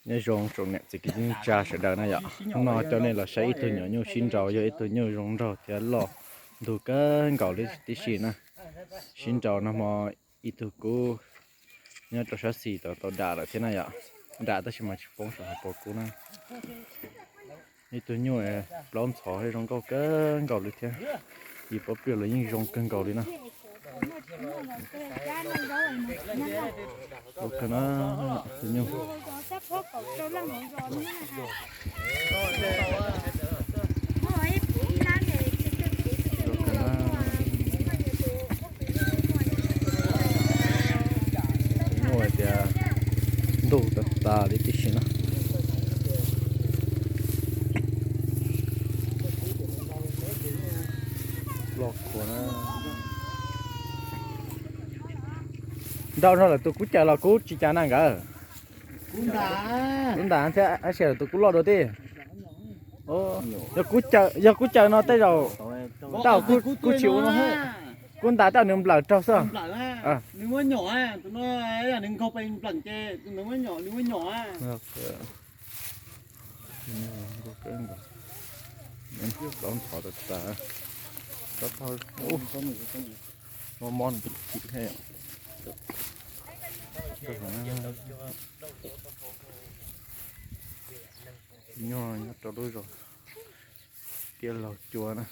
Nyob zoo tsoom niam txiv kwv tij neej tsa sawv daws na yom. Hnub no coj nej los saib ib tug nyuam nyuj sib nraus, yog ib tug nyuj zoo nraug thiab loj ntug kawg nkaus li tib si na. Sib nraus nag hmo ib tug kub nyob rau sab xis tau tau dam lawm thiab na yom. Dam tab sis mas tsis poob saum hauv paus kub na. Ib tug nyuj plaub ntxhov thiab zoo nkauj kawg nkaus li thiab. Yus pab pliag los yeej zoo kawg nkaus li na. Zoo kawg na, tus nyuj. Zoo kawg na. Nyuj hais tias ntug tas tas li tib si na. Loj khuav na. Nrau nrog lawv tus kub caws los kub tsis cas na nkawd. Kub ntas thiab ab sia lawv tus kub loj dua tib. Yog kub caws no tej zaum, tej zaum kub tsis ua no, kub ntas tej zaum nws nplawm raug xwb. Plaub ntxhov tas tas. Mob mob nws chim thiab. Nyuj nyob rau lub zos Tiaj Laug Cua na.